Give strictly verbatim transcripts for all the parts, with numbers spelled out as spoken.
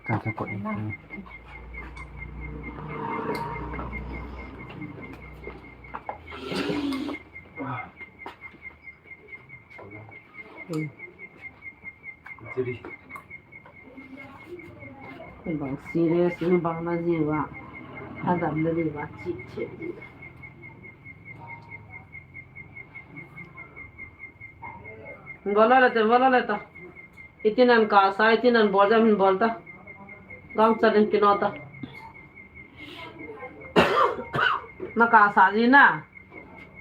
Ka, ka kot. Bang serious, ni bang na jiu a. Adam na jiu a, chi, chi. Bola le te, bola le ta. Itinan kasa, itinan bol jam hin bol ta. Gam chalin kino ta. Na kasa ji na.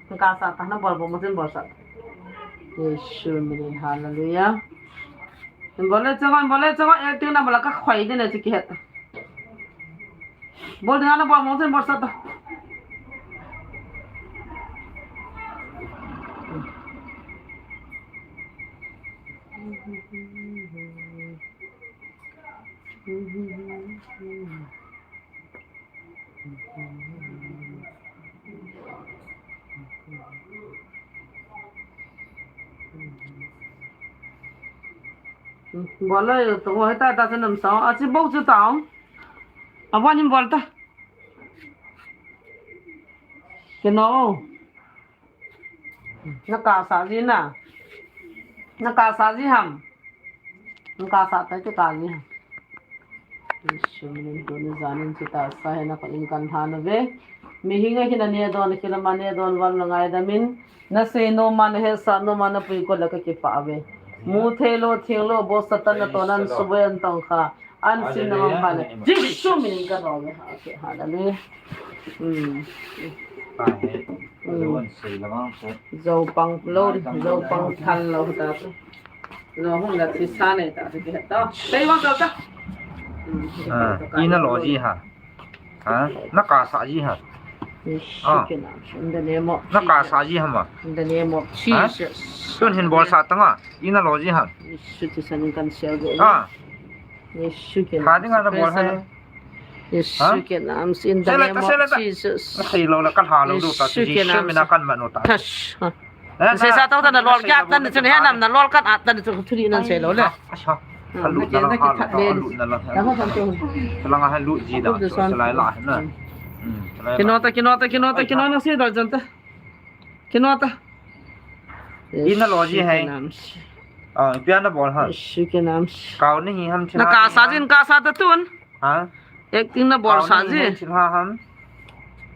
Na kasa ta, na bol bol mo tin bol sa. Jesu minin, hallelujah. Bol le chang, bol le chang, acting na bol ka khoi de ne chi kihet. Bol ding ana bol mo tin bol sa ta. Bol le, to ho ta ta nam sa, a chi bol chu ta. Aban hin bol ta. Kino. Na kasa ji na. Na kasa ji ham. Na kasa ta te ka ji ham. Jesu minin tuni janin chi ta sa he na ko in kan ha na ve. Mihinga hin a ne don, kilama ne don val na ngaidam in. Na sei nom a, na hetsah nom a, na puikol a ka kipah ve. Mu thei lou, theng lou, bol Satan na toh nan suboi an tong kha. An sin na mang pha le. Jesu minin ka ro ve. Okay, hallelujah. Hmm. Pa he. Hmm. Lo an sei la mang so. Zo pang lou, zo pang thal lou ta. Lo hung la thi sa nei ta, thi ta. Tei wang ta ta. Hmm. Ah, ina lo ji ha. Ha? Na kasa ji ha. Ah. In the name of Jesus. Na kasa ji ha ma. In the name of Jesus. Tun hin bol sa ta nga. Ina lo ji ha. Jesu Christ in kan sel go. Ah. Jesu Christ. Ha, ding ana bol ha. Jesu Christ, in the name of Jesus. Na sei lou la kan ha lou ta. Jesu mina kan ma no ta. Touch. Sei sa tau ta na lol kya tan chu he nam na lol kan at tan chu thuri nan sei lou le. Ka lut na la ha lut na la. Langa ha lut ji da chu lai la na. Kino ta, kino ta, kino ta, kino na sei da jan ta. Kino ta. Ina lo ji hai. Ah, pian na bol ha. Jesu Christ. Kau ni hi ham. Na kasa jin kasa ta tun. Ha? Acting na bol sa ji. Thil ha ham.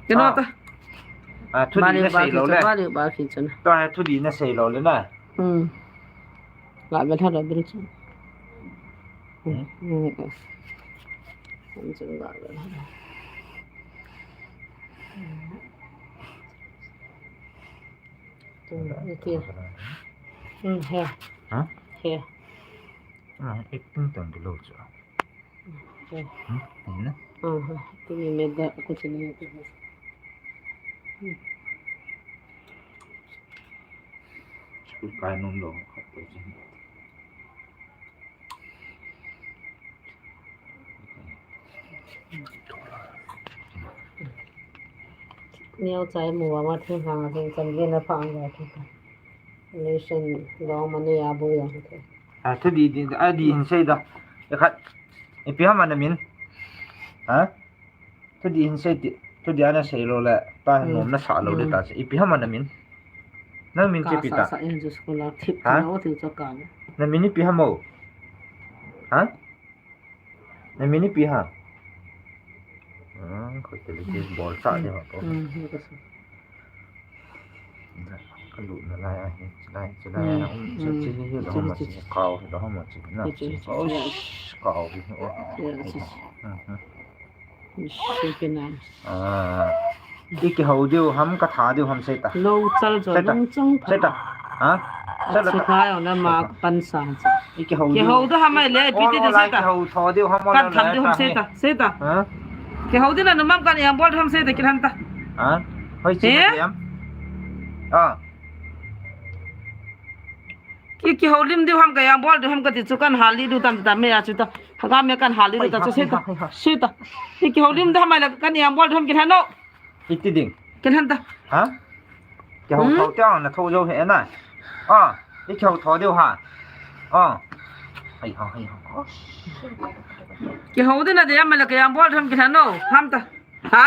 Kino ta. Ah, thudi na sei lou le. Bali ba khi chun. To ha thudi na sei lou le na. Hmm. La bel ha la bel chun. Hmm. Hmm. Chun la bel. Hmm, okay. Hmm, here. Ha? Here. Ah, acting tang dilo chu. Hmm, ni na. Aha, tu ni me da, aku sini me da. Hmm. School kai nom lou, khat to sini. Neo chai mu wa ma thing hang a thing chan ge na pha ang ga thing ka. Nation long ma ne ya bu ya thing ka. A, thudi, di, a, di hin sei da. E khat. Ipi ham ana min. Ha? Thudi hin sei ti. Thudi ana sei lou le. Pa nom na sa lou le ta. Ipi ham ana min. Na min che pi ta. Sa sa in ju school a thip na o thil cha ka. Na min ipi ham o. Ha? Na min ipi ha? Ah, ko te le bol sa de ha ko. Hmm, hmm, ka sa. Ka lut na lai a hi, chilai, chilai a, um, chi, chi, hi, hi, lo ma chi, kau, lo ma chi, na, chi, kau, kau, hi, o. Yes, yes. Hmm, hmm. Jesu Christ. Ah. I kihou diu ham, ka tha diu ham, sei ta. Lo chal jo, sei ta. Nung chang ta. Sei ta. Ha? Sei ta. Achu khai ona ma pan sa. I kihou diu. Kihou diu ham ai le, pi ti diu sei ta. Kihou tho diu ham, kan tham diu ham sei ta. Sei ta. Ha? Kihou diu na numam kan yang bol diu ham sei ta, kilan ta. Ha? Hoi chi diam. Ah. Ki, kihoulim diu ham ka yang bol diu ham ka ti chu kan hal li diu tam tam me a chu ta. Ka me kan hal li diu ta chu sei ta. Sei ta. Ki, kihoulim diu ham ai le kan yang bol diu ham kilan no. Iti ding. Kilan ta. Ha? Kihou tho tiang na tho jo he na. Ah, i kihou tho diu ha. Ah. Hai ha, hai ha. Kihou ding nadei am, le kei ang bol tham kilhen o. Ham ta. Ha?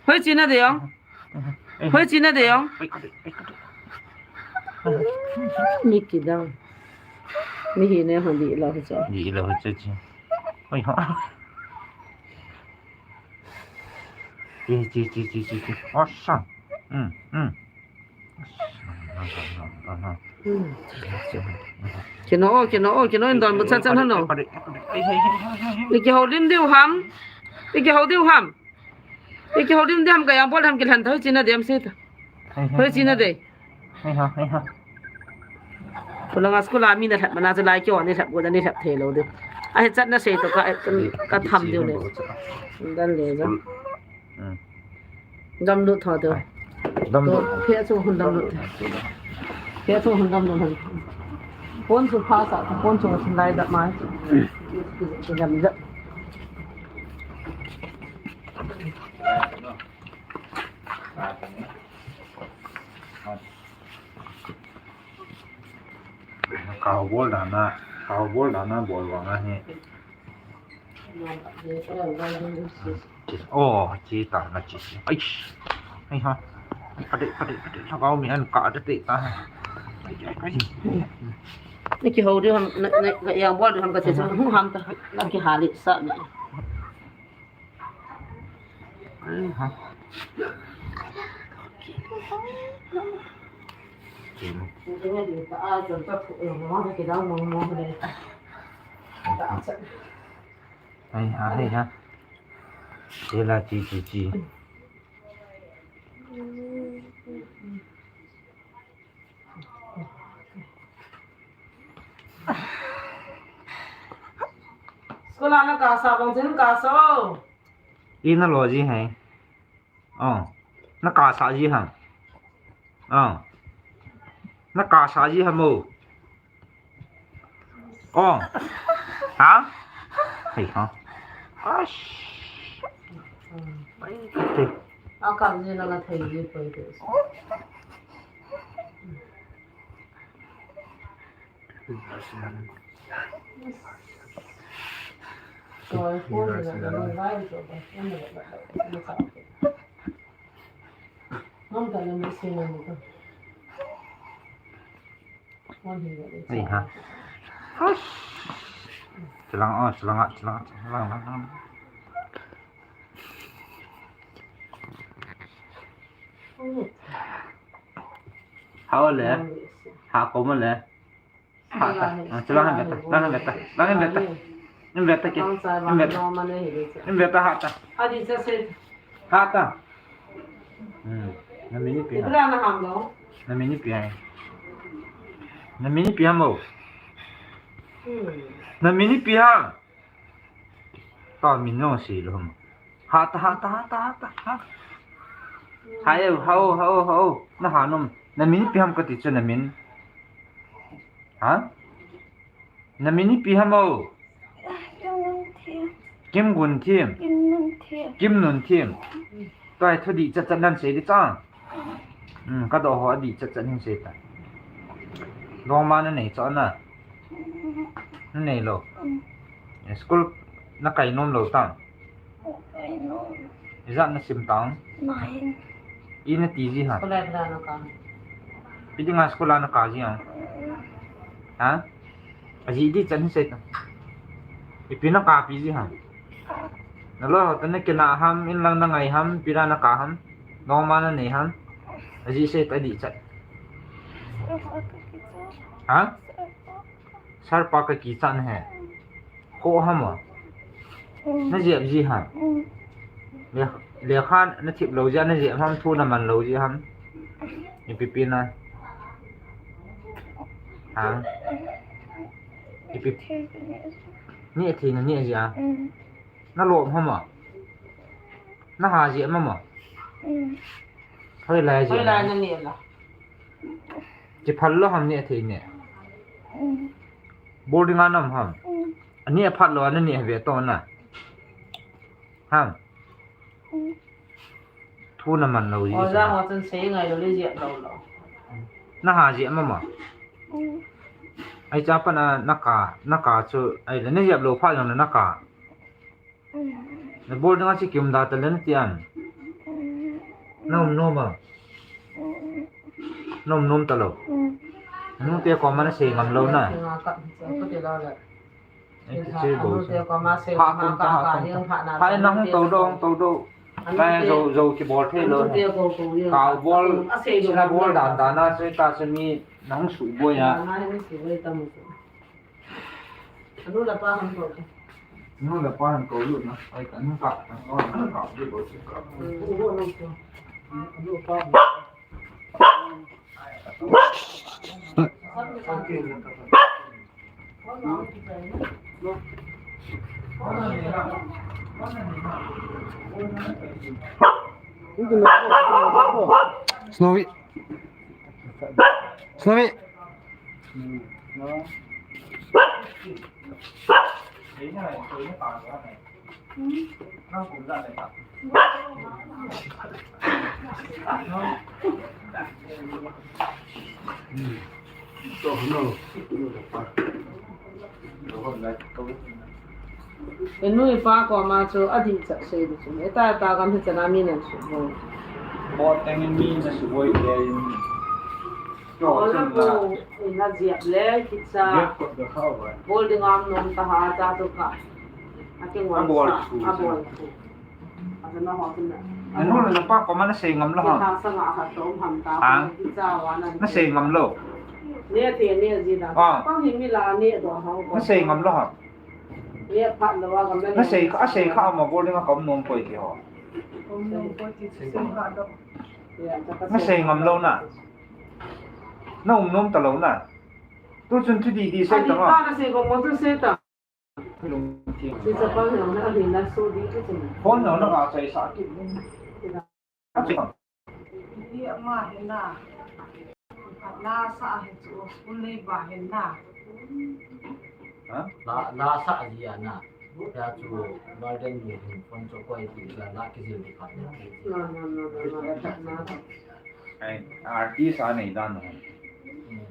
Hoiche nadei ong. Hoiche nadei ong. Mi kidang. Mi hi ne hon di lo chu. Di lo chu chi. Hai ha. Chi, chi, chi, chi, chi, chi. Awesome. Hmm, hmm. Kino, kino, kino, in don bu chan chan hano. Iki hou lim diu ham. Iki hou diu ham. Iki hou lim diu ham, kei ang bol ham kilhen ta, hoiche nadei am se ta. Hoiche nadei. Hai ha, hai ha. Tulanga school a mi nalhep mana chu lai kio nilhep go nilhep thei lou diu. Ahi chat nasei to ka, ka tham diu le. Dan le dan. Hmm. Dam lut tho diu. Dam lut. Phe chu hun dam lut. Phe chu hun dam lut han. Pon chu pha sa, pon chu sin lai da mai. Dam da. Kau bol dana, kau bol dana bol vang ahi. Oh, chi ta na chi. Ai. Ai ha. Ka de, ka de, ka de. Lhagao mi an ka de te ta. Ai, ai, ai. Na kihou diu ham, na, na, na yang bol diu ham ka che chu, hu ham ta. Na kihali sa na. Ai ha. Ai ha, ai ha. Tela chi chi chi. School a na kasa bang chin kasa o. Ina lo ji hai. Oh. Na kasa ji ham. Oh. Na kasa ji ham o. Oh. Ha? Hai ha. Ash. Akam ji na ka thei ji koi te. Ai ha. Chilang, oh, chilang, chilang, chilang, chilang. Hao le. Ha ko mo le. Ha ta. Ah, chilang han beta. Lang han beta. Lang han beta. In beta ke. In beta. In beta ha ta. Ha ta. Hmm. Na min ipi ham? Na min ipi ham? Na min ipi ham o? Na min ipi ham? Ta min no si lo ham. Ha ta, ha ta, ha ta, ha ta, ha. Ha e, ha o, ha o, ha o. Na ha nom. Na min ipi ham kati chu na min. Ha? Na min ipi ham o? Kim Gun Thim. Kim Nun Thim. Kim Nun Thim. Tua hi thu dih chat chat nan sei di chang. Hmm, ka doh ho a dih chat chat hin sei ta. Loma na nei cho na. Na nei lo. Eh, school na kai nom lo tam. Ijat na sim tang. Nine. I na ti ji ham? School a na ka. Ipi dinga school a na ka ji ham? Ha? Ajih dih chan hin sei ta. Ipi na kapi ji ham? Na loi ho toh na kinah ham, in lang na ngai ham, ipi dinga na ka ham? Loma na nei ham? Ajih sei ta dih chat. Ha? Sir pa ka kichat na he. Kho ham a? Na jep ji ham? Le, lekha na thip lou ji a na jep ham, thu na man lou ji ham? Ipi pi na. Ha? Ipi. Neh thei na neh ji a? Na lom ham a? Na ha jep ham a? Hoilai jep. Hoilai na neh la. Kiphal lou ham neh thei neh? Boarding a na um ham? Ani aphat lou a na neh ve to na. Ham? Thu na man lou ji. Oja ho chun sei ngai lou le jep lou lou. Na ha jep ham a? Ai cha pa na, na ka, na ka chu, ai le, na jep lou pha jong le na ka. Na bol ding a chi kim da ta le na ti an. Na um nom a. Na um nom ta lou. Nu te koma na sei ngam lou na. Ai, kiche bou chu. Ha kum ta, ha kum ta. Ha, na hung tou dou, hung tou dou. Lai jou, jou kibol thei lou. Kau bol, china bol dan dan a, chu ta chu mi na hung suboi a. Nu le pa han kou lut na. Ai, ka nu ka, ka nu ka, ka nu ka, ka nu ka. Snowy. Snowy. Inu ipa koma chu adih chat sei ding chu. Eta, eta gam hi chana mi nan suboi. Bol teng in mi na suboi le in. Bol na bo, in a jep le, kicha. Bol ding am nom ta ha ta chu ka. A kingol sa, a bol chu. Anu le napa koma na sei ngam lou ham? Na sei ngam lou? Na sei ngam lou ham? Na sei kha, a sei kha ama bol ding a ka um nom poi ti ho. Na sei ngam lou na? Na um nom ta lou na? Tu chun thu didi sei ta ma? Phone lo na ka chai sa kit. Hi ama hi na. Na sa hi chu school nei ba hi na. Ha? La, la sa ji ana. Ya chu Martin ni hin phone cho koi ti la la ki jil di khat. Na, na, na, na, na, na. Ai, artist a nei dan no.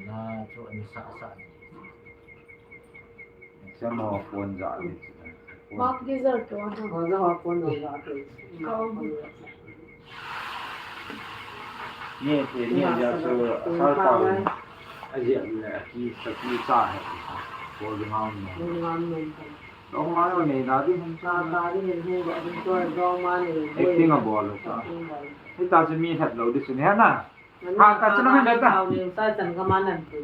Na chu ani sa sa. Exam ho phone ja le. Mark result to ha. Ho ja ho phone ho ja le. Ka um. Ni te ni ja so sar pa. A ja le ki sa ki sa hai. Ko de ma no. Ko de ma no. Lo ma lo ne da di hum sa da di ne ne da di to do ma ne. Acting a bol lo sa. Acting bol. Hita chu mi hat lo di su ne na. Ha, ka chuna min da ta. Sa chan ka man nan tu.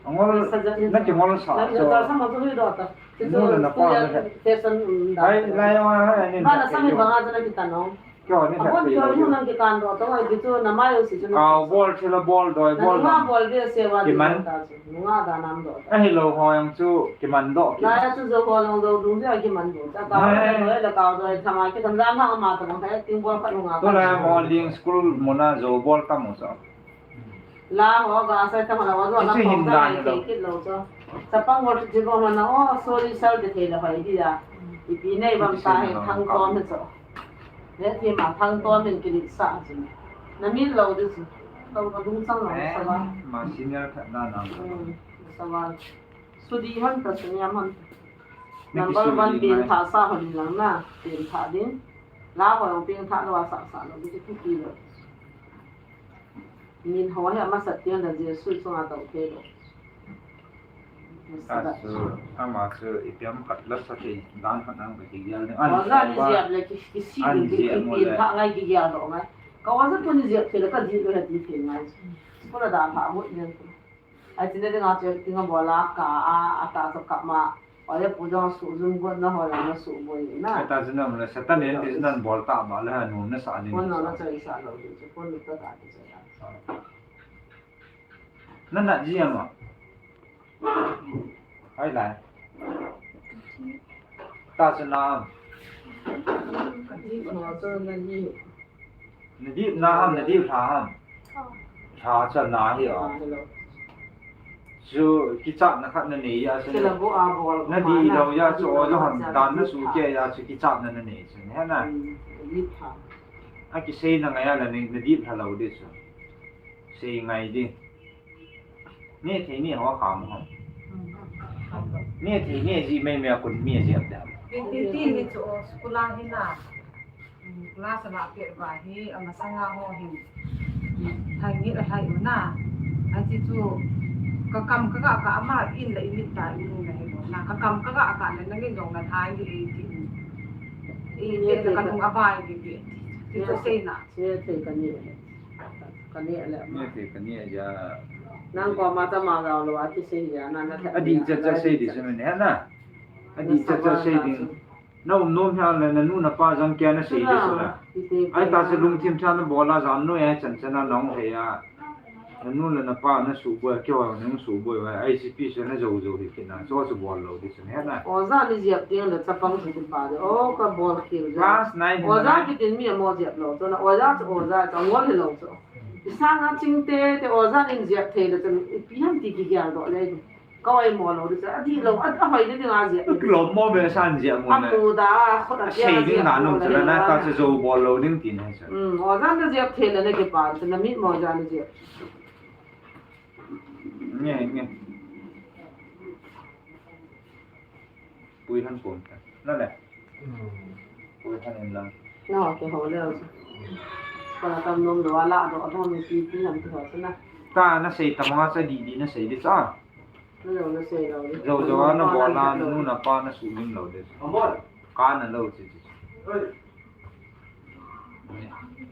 Angol, na kingol sa. Na so. Ta sa ma tu do ta. Nu na pa na. Fashion da. Ai, lai wa ha ni. Ba na sa mi ba ha na kita no. Kyo ni. Abon kyo ni nan ki kan do ta, ai ki tu na mai o si tu. Ka bol thila bol doi bol. Na bol de se wa di ta. Nga da nam do. Ahi lo ho yang chu kiman doh ki. Lai chu jo ho long jo dung ja kiman doh. Cha ka doi la ka doi thama ki tham jang ha ma ta bang hai ting bol khat lunga. To la mo ling school muna jo bol ta mo sa. La ho ga sai ta ma la wa jo la ko ta ke kit lo cho. Sa pang mo chi go ma na o sorry sal de thei la hai di ya. Ipi nei bang ta he thang to me cho. Le ti ma thang to min ki ni sa chi. Na min lo di chi. To ka dung sang lo sa wa. Ma senior khat na na. Sa wa. Sudi hon ta, suniam hon ta. Number one peng tha sa hon lang na, peng tha ding. La ho peng tha lou a sa sa lou, biji kuki lou. Min ho hi amasa tiang da Jesu chunga tau thei lou. Asu, ama chu ipi ham khat la sa thei dan khat nang ka kigial ding. An la ni jep le ki, ki si ding ki, ki peng tha ngai kigial lou ngai. Ka wa sa tu ni jep thei le ka ji lou he ti thei ngai. Ko la da pha mo ni. Ai, china dinga chu acting a bol a, ka a, a ta chu kap ma. Oi, pu jong su zum gon na ho la na su boi na. Ai, ta china mo le, Satan en ti nan bol ta ba le ha nu na sa ni. Kon na sa. Sa lo chu, kon ta ta chu. Na na ji ama. Ai lai. Ta china. Ka ji ko na chu na ji. Na dip na ham, na dip lha ham? Lha cha na hi a. Chu kichat na khat na nei ya chu. Na di lo ya chu o lo ham dan na su ke ya chu kichat na na nei chu. He na. A kisei na ngai a la ni na dip lha lo di chu. Sei ngai di. Ni thei ni ho kha mo ham. Neh thei neh ji mai mai a kon mi a jep dam. Ti ti ti ni chu school a hi na. Class a la pet va hi, amasanga ho hin. Thai ni la thai na. Ai ti chu, ka kam ka ga ka ama in la in ta in na hi na. Ka kam ka ga ka na na ni jong na thai ni ti. I ni ka nung abai ni ti. Ti chu sei na. Sei thei ka ni. Ka ni le. Ni thei ka ni ja. Nang ko ma ta ma ga lo a ti sei ja na na. Adi cha cha sei di se me ne na. Adi cha cha sei di. Na um nom hia le, na nu na pa jang kia na sei di sula. Ai ta se lungthim tha na bol a jan noi ai chan chan a nong he a. Na nu le na pa na suboi, kei ho nung suboi, ai I C P se na jo jo hi kina, cho chu bol lo di sun he na. Oja ni jep tiang le chapang su pa de. O ka bol khil ja. Class nine. Oja kitin mi mo jep lo. Cho na oja chu oja, cha ngol lo cho. Isang a ching te, te oja nin jep thei le chan, ipi ham ti ki gel do le. Ka oi mo lo, di sa, adi lo, a, a hoi di ding a jia. Lo mo be san jia mo na. A mu da, a khot a sei ding na nung chala na, ta se jo bol lo ding tin hai sa. Hmm, o jan da jia thei la na ke pa, sa na mi mo jan jia. Nge, nge. Pui han pon ta. Na le. Pui han in lang. Na ke ho le. Ka tam nom lo ala do, do mi ti ti han ti ho sa na. Ta na sei ta ma sa di di na sei di sa. Jojo a na bol a, na nu na pa na suhlim lo de. Ka na lo chi chi.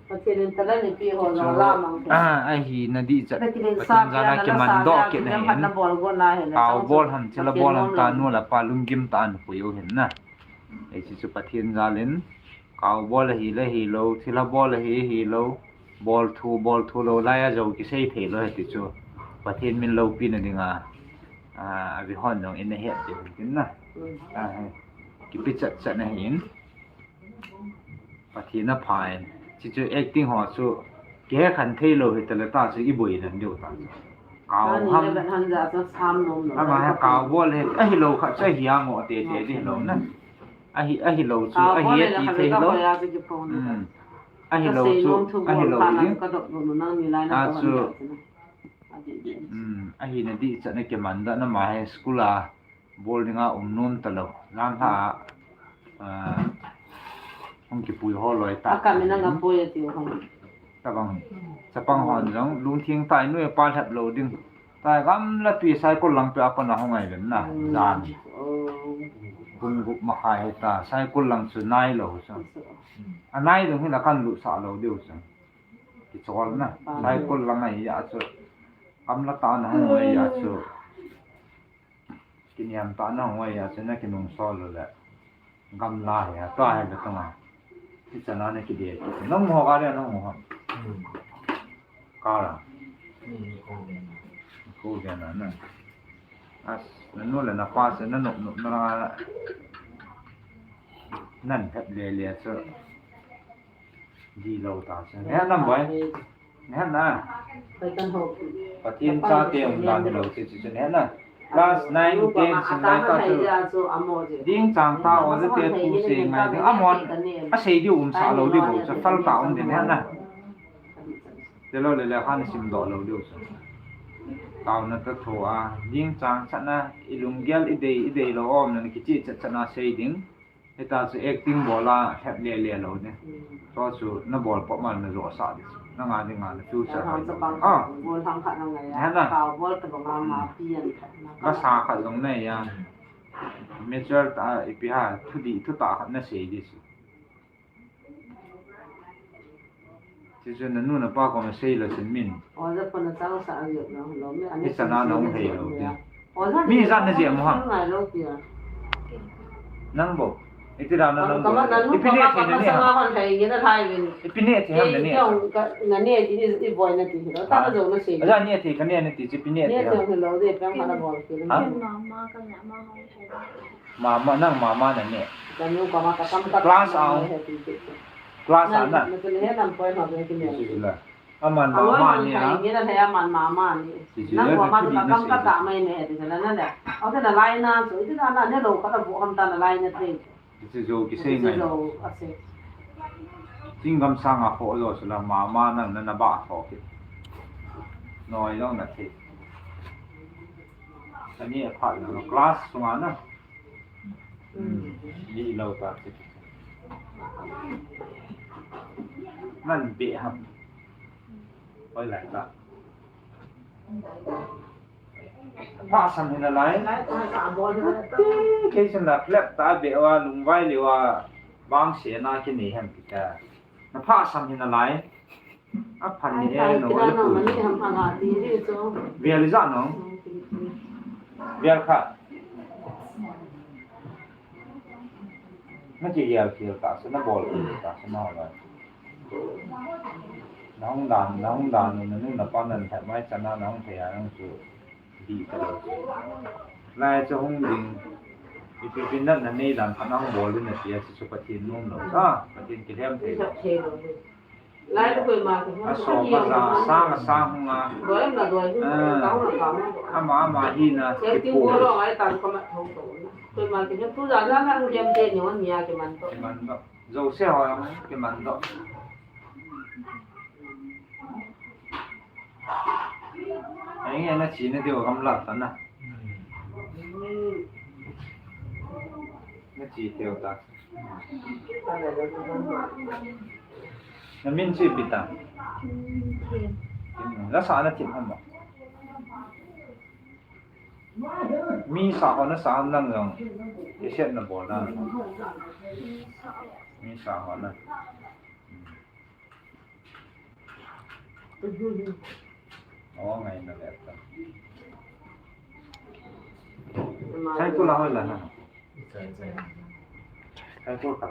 Pathen in talent ipi ho jong la mang. Ah, ahi na di chat. Pathen jal a kiman doh kit na hin. Kau bol ham, thil a bol ham ta nu la pa lunggim ta an pui u hin na. Ei chi chu Pathen jal in. Kau bol ahi le hi lo, thil a bol ahi hi lo, bol thu, bol thu lo, lai a jo kisei thei lo he ti chu. Pathen min lopi na ding a, a, a vi hon jong in a het ding tin na. A, he. Kipi chat chat na hin. Pathen a pha in. Chi chu acting ho chu, kihe khan thei lo hi ta le ta chu i boi dan diu ta. Kau ham. Ama he kau bol he, ahi lo khat chu ahi a ngo te te di lo na. Ahi, ahi lo chu, ahi a ti thei lo. Hmm. Ahi lo chu, ahi lo ding. A chu, hmm, ahi na di chat na kiman da na ma he school a bol ding a um nom ta lo. Lang ha, ah, hung kipui ho loi ta. A ka mi na nga poi a ti ho. Tabang, chapang hon jong, lungthim tai nu e pa lhep lo ding. Tai gamla pi Saikul lang pi a kona hung ai ven na, jan. Kum gup makhai ta, Saikul lang chu nai lo chu. A nai dong hi la kan lut sa lo diu chu. Kichol na, Saikul lang ai ya chu. Gamla ta na hung ai ya chu. Kiniam ta na hung ai a, chena kinung sol le. Gamla he, a ta he le tong a. Ti chana na kide. Nong mo ka le nong mo. Hmm. Ka la. Hmm, ko de na. Ko de na na. As, na nu le na pa se na nu nu na la. Nan het le le so. Di lo ta se. He nam boi. Neh na. Pathen chate um dan lo ti chu neh na. Class nine, ten sin lai ta chu. Ding chang ta o te tu se ngai ding. Amon. A sei diu um sa lo diu bo chu fal ta um de neh na. Te lo le le han sim do lo diu chu. Tao na ta tho a. Ding chang chat na i lunggel i dei i dei lo om na kichi chat chat na sei ding. Hita chu acting bol a lhep le le lo ne. Hmm. Chu chu na bol pop mal na jo sa di. Na nga ding nga na future. Ka sa khat jong nei a. Mature ta ipi ha thu di thu ta khat na sei di chu. Chuchu na nu na pa koma sei lo chun min. Oja pa na chang sa a jep na lo mi. Hi sana na hung hei lo ti. Oja mi zat na jep mo ha. Ngai lo ti a. Nang bo. Iti da na nang bo. Ipi ne thei na ne ha. Ipi ne thei na ne ha. Nga ne ti i boi na ti lo. Ta na jo na sei. Aja ne thei ka ne ne ti chi pi ne thei. Ne thei lo de pang ka na bol ki. Ha? Mama ka ne ma hung hei. Mama, nang mama na ne. Class a. Class a na. Aman mama ni a. Nang mama ni. Nang mama tu ka kam ka ta mai ne ti la na le. Au te na lai na so ti na na ne lo ka ta bu kam ta na lai na te. Ti jo ki sei ngai. Tingam sang a kho lo so la mama nang na na ba tho ki. Noi lo na te. Ani a phat lo class sunga na. Hmm. Ni lo ta che. Nan be ham. Hoi lai ta. Pha sam hin a lai. Kei sin la clap ta be wa lungvai le wa bang se na ki ni ham ki ta. Na pha sam hin a lai. A phan ni e no, a phan ni ham phan a ti ri chu. Vial i ja no. Vial kha. Na ki vial ki ta se na bol ta se na la. Na hung dan, na hung dan, na nu na pa nan tha mai cha na, na hung thei a nang chu. Di ka lo. Lai chu hung ding. Ipi pi na na nei dan kha nang bol din na ti a chu Pathen nom lo. Ah, Pathen ki lhem thei lo. Lai tu koi ma tu. A so ma za, sang a sang hung a. Doi ma doi hung. Ah. Ka hung ka ma. Ama, ama hi na. Sel ti wo lo ai tan ka ma thong to. Koi ma ki tu za za na hung yam te ni wan ni a ki man to. Ki man to. Zo se ho ki man to. Ai nge na chi na diu gamla ta na. Na chi teu ta. Na min chi pi ta. La sa na thim ham ba. Mi sa ho na sa ham nang jong. Ye set na bol na. Mi sa ho na. Aw, ngai na le ta. Sai tu la hoi la na. Sai tu ka.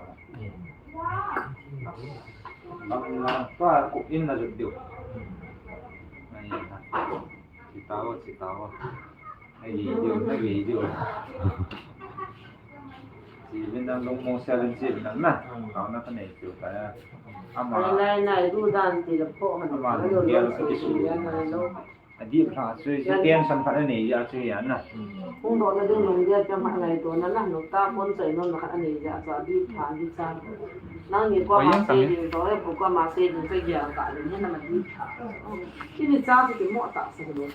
Bang la pa ku in na jut diu. Ngai na. Chitawa, chitawa. Ai video, ai video. Chi vin na long mo seven chi vin na. Kau na ka nei chu ka. Ama. Lai lai nai du dan ti la pho han. Ama long gel ka ki su. Adi pha chu si tension pha nei ya chu ya na. Hung do na ding long dia ka ma ngai to na na no ta kon chai no na ka nei ya cha di pha di cha. Nang ni ko ma se ding to e ko ma se ding ka ya ka le ni na ma di pha. Chi ni cha ki mo ta se lo.